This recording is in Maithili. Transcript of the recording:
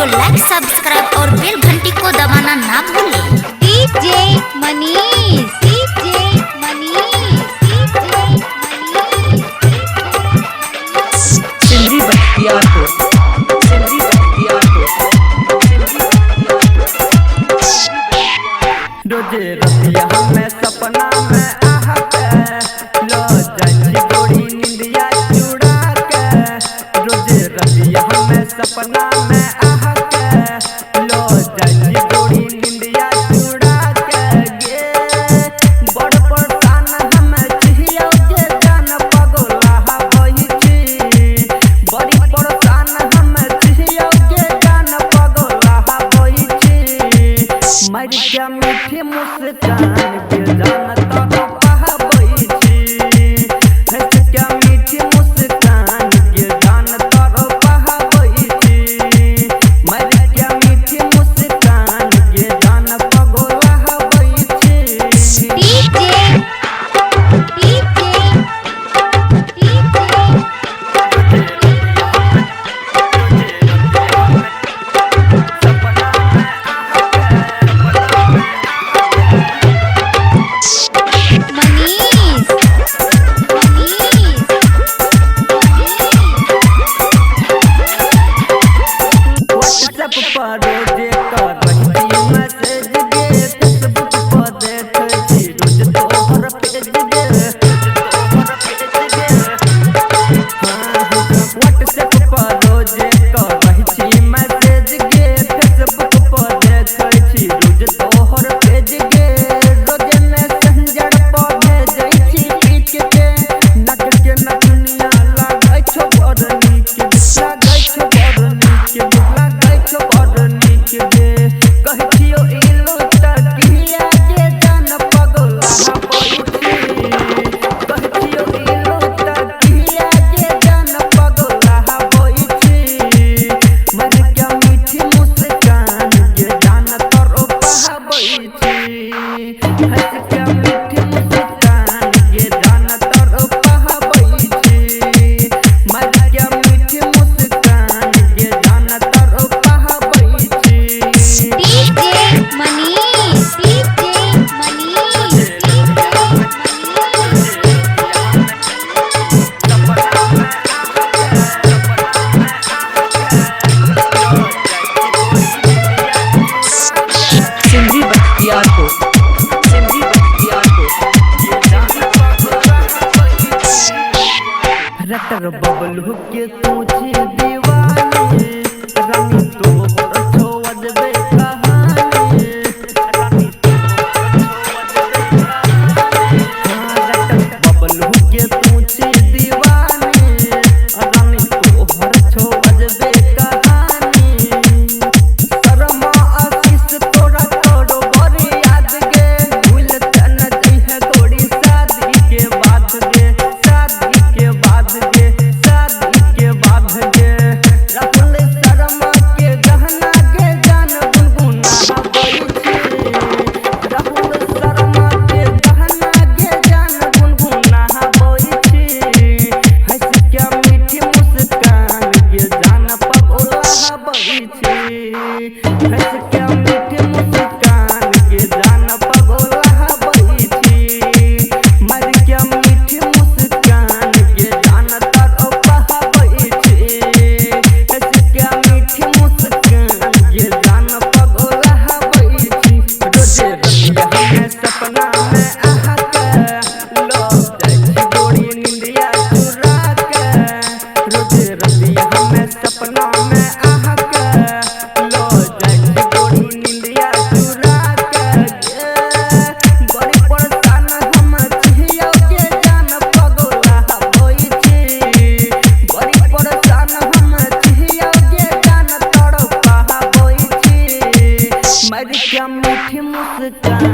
वीडियो लाइक, सब्सक्राइब और बेल घंटी को दबाना ना भूलें। DJ Manish, DJ Manish, DJ Manish. Sindri Bakhtiyarpur, Sindri Bakhtiyarpur, Sindri Bakhtiyarpur. रोजे रतिया में सपना में आहके लो जाई गोरी निंदिया चुरा के। रोजे रतिया में सपना में आहके लो जाई गोरी निंदिया चुरा के गे। बड़ परेशान हम छियौ के जान पगला होई छी। बड़ी परेशान हम छियौ के जान पगला होई छी। मर के मीठी मुस्कान के जान तोरो पहाबै छी। हंस के मीठी मुस्कान के जान तोरो पहाबै छी। मर के मीठी मुस्कान के जान पगोला होबै छी। DJ, DJ, DJ. Manish, Manish, WhatsApp पर रोजे करही मैसेज गे। फेसबुक पर देखै छी रोज तोहर पेज गे। व्हाट्सएप पर रोजे करही छी मैसेज गे। फेसबुक पर देखै छी रोज तोहर पेज गे। रोजे मैसेंजर पर भेजै छी पिक के। नक के नचनिया लागै छौ बड़ नीक, लागै छौ बड़ नीक, लागै छौ बड़ नीक गे। कहै छियौ इलो तकिया के जान पगला होई छी। कहै छियौ इलो तकिया के जान पगला होई छी। मर के मीठी मुस्कान के जान तोरो पहाबै छी। हंस के मीठी मुस्कान के जान तोरो पहाबै छी। मर के मीठी मुस्कान के जान तोरो पहाबै छी। DJ Manish, DJ Manish, DJ Manish. Sindri Bakhtiyarpur, Sindri Bakhtiyarpur. रटर Bablu के तू छी दीवानी। रानी तोहर छौ अजबे कहानी। रानी तोहर छौ अजबे कहानी। हाँ, रटर बबलू के तू छी दीवानी। रानी तोहर छौ अजबे कहानी। शर्मा आशीष तोरा करो बड़ याद गे। भूल त न जइहे गोरी शादी के बाद गे। शादी के बाद गे, शादी के बाद गे। राहुल शर्मा के गहना के जान गुनगुनाबै छी। राहुल शर्मा के गहना के जान गुनगुनाबै छी। हंस के मीठी मुस्कान के जान पगोला होबै छी। हंस के मीठी मुस्कान के जान पगोला होबै छी। मर के मीठी मुस्कान के जान तोरो पहाबै छी। हंस के मीठी मुस्कान के जान पगोला होबै छी। रोजे रतिया में सपना में आके लो जाइ छी गोरी निंदिया चुरा के। रोजे रतिया में सपना में आके लो जाइ छी गोरी निंदिया चुरा के गे। बड़ी परेशान हम छियौ के जान पगोला होई छी। बड़ी परेशान हम छियौ के जान तोरो पहाबै छी। मर के मीठी मुस्कान